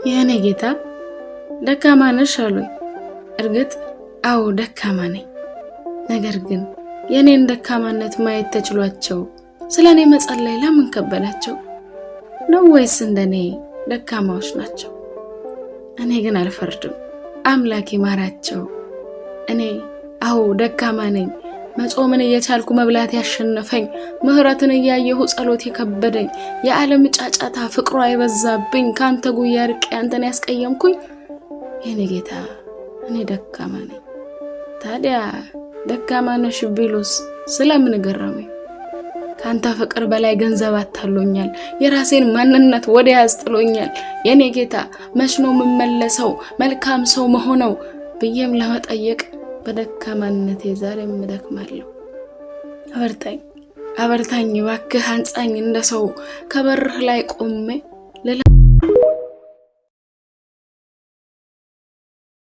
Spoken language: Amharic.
የእኔ ጌታ ደካማ ነሽ አሉኝ። እርግጥ አዎ ደካማ ነኝ። ነገር ግን የእኔን ደካማነት ማየት ተችሏቸው ስለ እኔ መጸለይ ለምን ከበዳቸው? ነው ወይስ እንደኔ ደካማዎች ናቸው? እኔ ግን አልፈርድም። አምላኬ ማራቸው። እኔ አዎ ደካማ ነኝ። መጾምን እየቻልኩ መብላት ያሸነፈኝ፣ ምሕረትን እያየሁ ጸሎት የከበደኝ፣ የዓለም ጫጫታ ፍቅሯ የበዛብኝ፣ ከአንተ ጉያ ርቄ አንተን ያስቀየምኩኝ፣ የኔ ጌታ እኔ ደካማ ነኝ። ታዲያ ደካማ ነሽ ቢሉስ ስለምን ገረመኝ? ከአንተ ፍቅር በላይ ገንዘብ አታሎኛል። የራሴን ማንነት ወዲያ ያስጥሎኛል። የኔ ጌታ መች ነው የምመለሰው መልካም ሰው መሆነው ብዬም ለመጠየቅ በደካማነቴ ዛሬም እደክማለሁ። አበርታኝ፣ አበርታኝ እባክህ አንጻኝ እንደ ሰው ከበርህ ላይ ቆሜ።